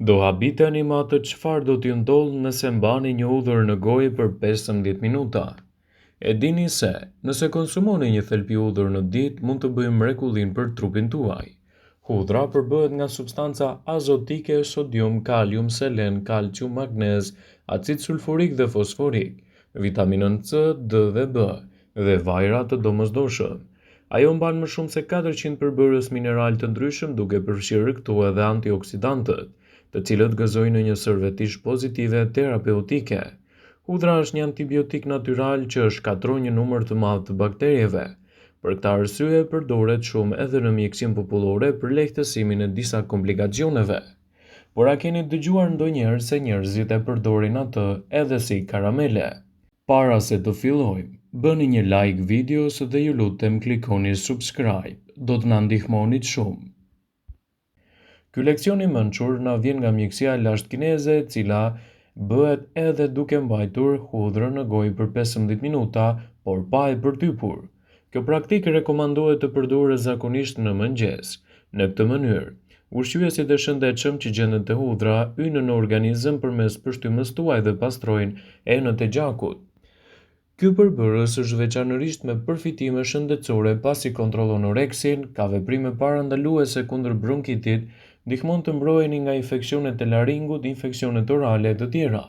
Do habiteni me atë çfarë do t'ju ndodhë nëse mbani një hudhër në gojë për 15 minuta. E dini se, nëse konsumoni një thelpi hudhër në ditë mund të bëjë mrekullinë për trupin tuaj. Hudhra përbëhet nga substanca azotike sodium, kalium, selen, kalcium, magnez, acid sulfurik dhe fosforik, vitaminën C, D dhe B, dhe vajra të domosdoshëm. Ajo mban më shumë se 400 përbërës mineralë të ndryshëm duke përfshirë këtu edhe antioksidantët, të cilët gëzojnë një sërë vetish pozitive terapeutike. Hudhra është një antibiotik natyral që shkatërron një numër të madh të bakterieve. Për këtë arsye përdoret shumë edhe në mjekësinë popullore për lehtësimin e disa komplikacioneve. Por a keni dëgjuar ndonjëherë se njerëzit e përdorin atë edhe si karamele? Para se të fillojmë, bëni një like videos dhe ju lutem klikoni subscribe, do të na ndihmonit shumë. Ky leksion i mençur na vjen nga mjekësia e lashtë kineze, e cila bëhet edhe duke mbajtur hudhrën në gojë për 15 minuta, por pa e përtypur. Kjo praktikë rekomandohet të përdoret zakonisht në mëngjes. Në këtë mënyrë, ushqyesit e shëndetshëm që gjenden te hudhra hyjnë në organizëm përmes pështymës tuaj dhe pastrojnë enët e gjakut. Ky përbërës është veçanërisht me përfitime shëndetësore pasi kontrollon oreksin, ka veprime parandaluese kundër bronkitit, ndihmon të mbroheni nga infeksionet e laringut, infeksionet orale e të tjera.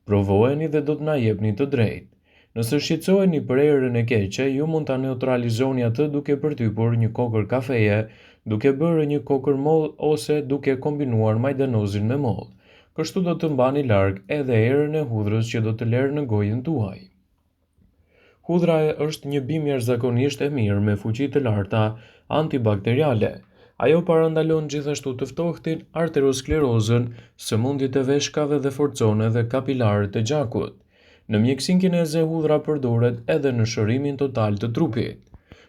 Provojeni dhe do të na jepni të drejtë. Nëse shqetësoheni për erën e keqe, ju mund ta neutralizoni atë duke përtypur një kokërr kafeje, duke bërë një kokërr mollë ose duke kombinuar majdanozin me mollë. Kështu do të mbani larg edhe erën e hudhrës që do të lerë në gojën tuaj. Hudhra është një bimë jashtëzakonisht e mirë me fuqi të larta antibakteriale. Ajo parandalon gjithashtu të ftohtin, arteriosklerozën, sëmundjet e veshkave dhe forcon edhe kapilarët e gjakut. Në mjekësinë kineze hudhra përdoret edhe në shërimin total të trupit.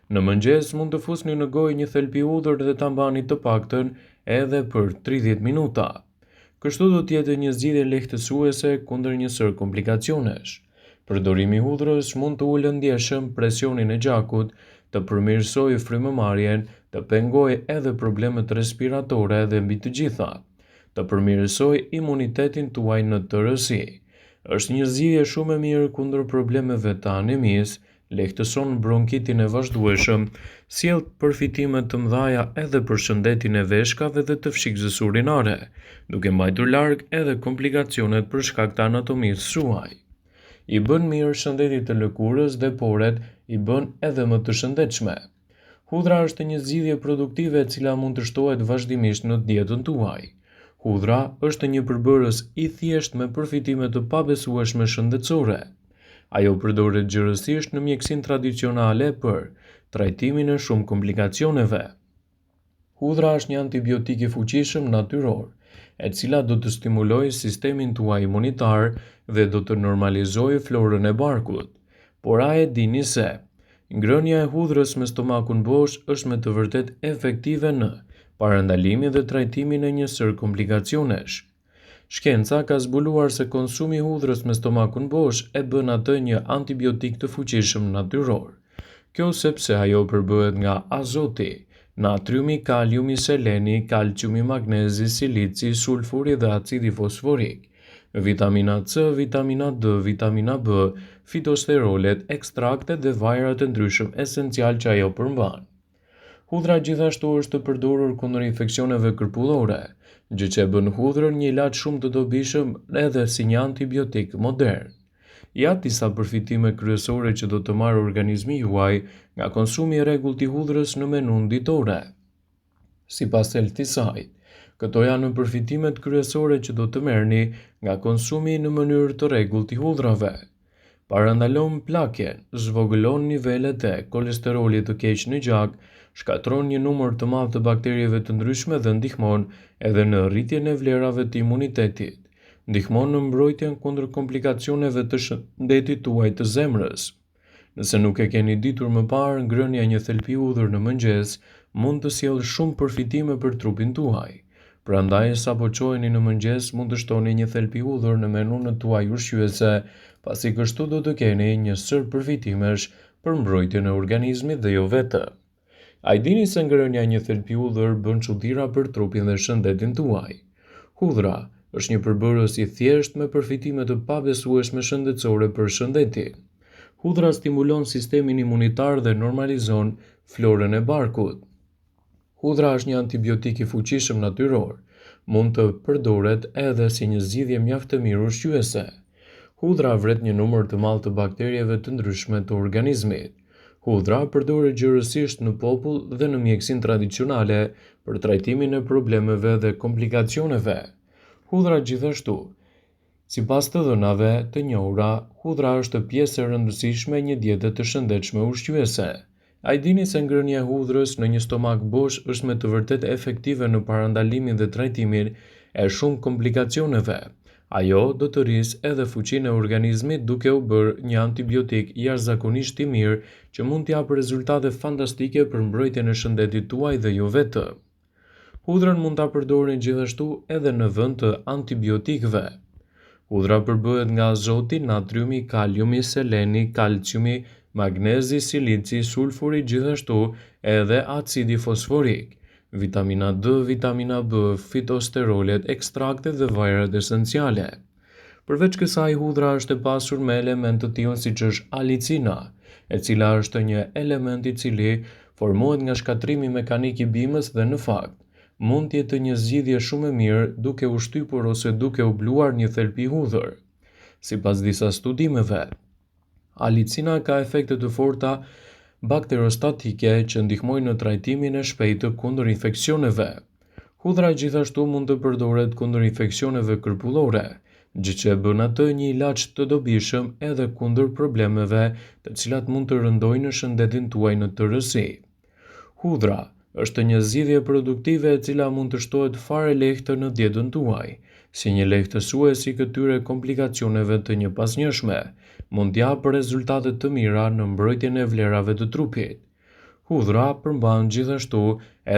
Në mëngjes mund të fusni në gojë një thelpi hudhër dhe ta mbani të paktën edhe për 30 minuta. Kështu do të jetë një zgjidhje lehtësuese kundër një sërë komplikacionesh. Përdorimi i hudhrës mund të ulë ndjeshëm presionin e gjakut, të përmirësojë frymëmarrjen, të pengojë edhe problemet respiratore dhe mbi të gjitha, të përmirësojë imunitetin tuaj në tërësi. Është një zgjidhje shumë e mirë kundër problemeve të anemisë, lehtëson bronkitin e vazhdueshëm, sjell përfitime të mëdha edhe për shëndetin e veshkave dhe të fshikëzës urinare, duke mbajtur larg edhe komplikacionet për shkak të anatomisë suaj. I bën mirë shëndetit të lëkurës dhe poret i bën edhe më të shëndetshme. Hudhra është një zgjidhje produktive e cila mund të shtohet vazhdimisht në dietën tuaj. Hudhra është një përbërës i thjeshtë me përfitime të pabesueshme shëndetësore. Ajo përdoret gjerësisht në mjekësinë tradicionale për trajtimin e shumë komplikacioneve. Hudhra është një antibiotik i fuqishëm natyror, e cila do të stimulojë sistemin tuaj imunitar dhe do të normalizojë florën e barkut. Por a e dini se ngrënia e hudhrës me stomakun bosh është me të vërtetë efektive në parandalimin dhe trajtimin e një sërë komplikacionesh? Shkenca ka zbuluar se konsumi i hudhrës me stomakun bosh e bën atë një antibiotik të fuqishëm natyror. Kjo sepse ajo përbëhet nga azoti, natriumi, kaliumi, seleni, kalciumi, magnezi, silici, sulfuri dhe acidi fosforik, vitamina C, vitamina D, vitamina B, fitosterolet, ekstraktet dhe vajrat e ndryshëm esencialë që ajo përmban. Hudhra gjithashtu është përdorur kundër infeksioneve kërpudhore, gjë që e bën hudhrën një ilaç shumë të dobishëm edhe si një antibiotik modern. Ja disa përfitime kryesore që do të marrë organizmi juaj nga konsumi i rregullt i hudhrës në menunë ditore. Sipas Healthysite, këto janë përfitimet kryesore që do të merrni nga konsumi në mënyrë të rregullt i hudhrave. Parandalon plakjen, zvogëlon nivelet e kolesterolit të keq në gjak, shkatërron një numër të madh të bakterieve të ndryshme dhe ndihmon edhe në rritjen e vlerave të imunitetit. Ndihmon në mbrojtjen kundër komplikacioneve të shëndetit tuaj të zemrës. Nëse nuk e keni ditur më parë, ngrënia e një thelpi hudhër në mëngjes mund të sjellë shumë përfitime për trupin tuaj. Prandaj, sapo çoheni në mëngjes mund të shtoni një thelpi hudhër në menunë tuaj ushqyese, pasi kështu do të keni një sërë përfitimesh për mbrojtjen e organizmit dhe jo vetëm. A e dini se ngrënia e një thelpi hudhër bën çudira për trupin dhe shëndetin tuaj? Hudhra është një përbërës i thjeshtë me përfitime të pabesueshme shëndetësore për shëndetin. Hudhra stimulon sistemin imunitar dhe normalizon florën e barkut. Hudhra është një antibiotik i fuqishëm natyror. Mund të përdoret edhe si një zgjidhje mjaft e mirë ushqyese. Hudhra vret një numër të madh të bakterieve të ndryshme të organizmit. Hudhra përdoret gjerësisht në popull dhe në mjekësinë tradicionale për trajtimin e problemeve dhe komplikacioneve. Hudhra gjithashtu, sipas të dhënave të njohura, hudhra është pjesë e rëndësishme e një diete të shëndetshme ushqyese. A e dini se ngrënia e hudhrës në një stomak bosh është me të vërtetë efektive në parandalimin dhe trajtimin e shumë komplikacioneve? Ajo do të rrisë edhe fuqinë e organizmit duke u bërë një antibiotik jashtëzakonisht i mirë që mund të japë rezultate fantastike për mbrojtjen e shëndetit tuaj dhe jo vetëm. Hudhrën mund ta përdorni gjithashtu edhe në vend të antibiotikëve. Hudhra përbëhet nga azoti, natriumi, kaliumi, seleni, kalciumi, magnezi, silici, sulfuri gjithashtu edhe acidi fosforik, vitamina D, vitamina B, fitosterolet, ekstraktet dhe vajrat esenciale. Përveç kësaj, hudhra është e pasur me elementë të tillë siç është alicina, e cila është një element i cili formohet nga shkatërrimi mekanik i bimës dhe në fakt, mund të jetë një zgjidhje shumë e mirë duke u shtypur ose duke u bluar një thelpi hudhër. Sipas disa studimeve, Alicina ka efekte të forta bakteriostatike që ndihmojnë në trajtimin e shpejtë kundër infeksioneve. Hudhra gjithashtu mund të përdoret kundër infeksioneve kërpudhore, gjë që e bën atë një ilaç të dobishëm edhe kundër problemeve të cilat mund të rëndojnë shëndetin tuaj në tërësi. Hudhra është një zgjidhje produktive e cila mund të shtohet fare lehtë në dietën tuaj, si një lehtësues i këtyre komplikacioneve të njëpasnjëshme, mund të japë rezultate të mira në mbrojtjen e vlerave të trupit. Hudhra përmban gjithashtu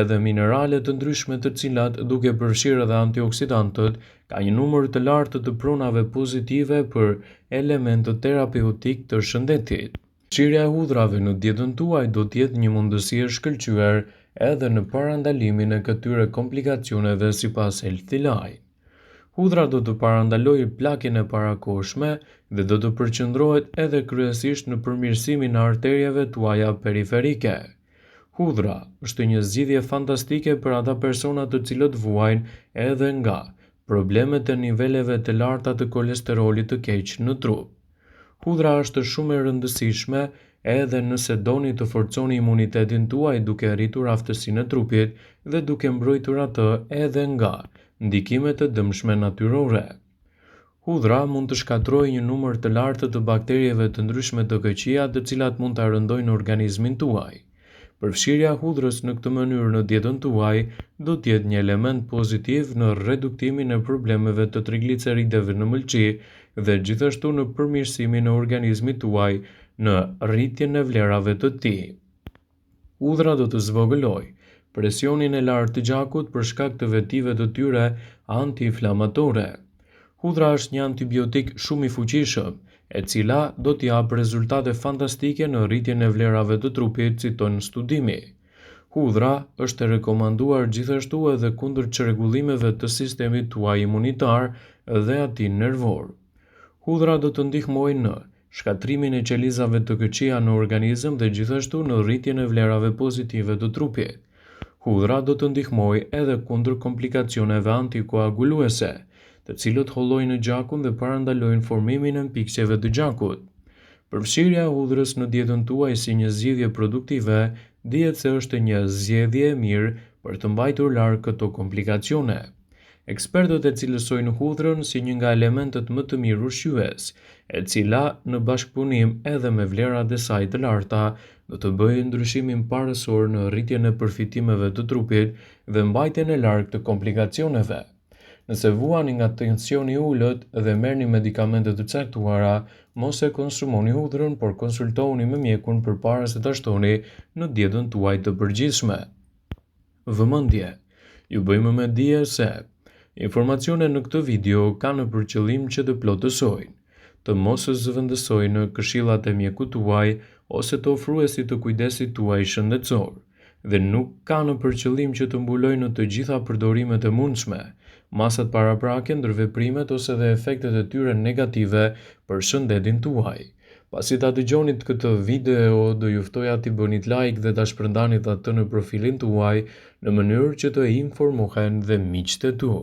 edhe minerale të ndryshme të cilat, duke përfshirë edhe antioksidantët, ka një numër të lartë të pronave pozitive për elementët terapeutikë të shëndetit. Përfshirja e hudhrave në dietën tuaj do të jetë një mundësi e shkëlqyer edhe në parandalimin e këtyre komplikacioneve sipas Healthline. Hudhra do të parandalojë plakjen e parakohshme dhe do të përqendrohet edhe kryesisht në përmirësimin e arterieve tuaja periferike. Hudhra është një zgjidhje fantastike për ata persona të cilët vuajnë edhe nga problemet e niveleve të larta të kolesterolit të keq në trup. Hudhra është shumë e rëndësishme edhe nëse doni të forconi imunitetin tuaj duke rritur aftësinë e trupit dhe duke mbrojtur atë edhe nga ndikimet e dëmshme natyrore. Hudhra mund të shkatërrojë një numër të lartë të bakterieve të ndryshme të këqija të cilat mund ta rëndojnë organizmin tuaj. Përfshirja e hudhrës në këtë mënyrë në dietën tuaj do të jetë një element pozitiv në reduktimin e problemeve të triglicerideve në mëlçi dhe gjithashtu në përmirësimin e organizmit tuaj në rritjen e vlerave të tij. Hudhra do të zvogëlojë presionin e lartë të gjakut për shkak të vetive të tyre antiinflamatore. Hudhra është një antibiotik shumë i fuqishëm, e cila do të japë rezultate fantastike në rritjen e vlerave të trupit, citon studimi. Hudhra është e rekomanduar gjithashtu edhe kundër çrregullimeve të sistemit tuaj imunitar dhe atij nervor. Hudhra do të ndihmojë në shkatërrimin e qelizave të këqija në organizëm dhe gjithashtu në rritjen e vlerave pozitive të trupit. Hudhra do të ndihmojë edhe kundër komplikacioneve antikoaguluese, të cilët hollojnë gjakun dhe parandalojnë formimin e mpiksjeve të gjakut. Përfshirja e hudhrës në dietën tuaj si një zgjidhje produktive dihet se është një zgjedhje e mirë për të mbajtur larg këto komplikacione. Ekspertët e cilësojnë hudhrën si një nga elementët më të mirë ushqyes, e cila, në bashkëpunim edhe me vlerat e saj të larta, do të bëjë ndryshimin parësor në rritjen e përfitimeve të trupit dhe mbajtjen e larg të komplikacioneve. Nëse vuani nga tensioni i ulët dhe merrni medikamente të caktuara, mos e konsumoni hudhrën, por konsultohuni me mjekun përpara se ta shtoni në dietën tuaj të përgjithshme. Vëmendje! Ju bëjmë me dije se informacionet në këtë video kanë për qëllim që të plotësojnë, të mos zëvendësojnë këshillat e mjekut tuaj ose të ofruesit të kujdesit tuaj shëndetësor. dhe nuk kanë për qëllim që të mbulojnë të gjitha përdorimet e mundshme, masat paraprake, ndërveprimet ose dhe efektet e tyre negative për shëndetin tuaj. Pasi ta dëgjonit këtë video, do ju ftoja t'i bënit like dhe ta shpërndanit atë në profilin tuaj në mënyrë që të informohen dhe miqtë e tu.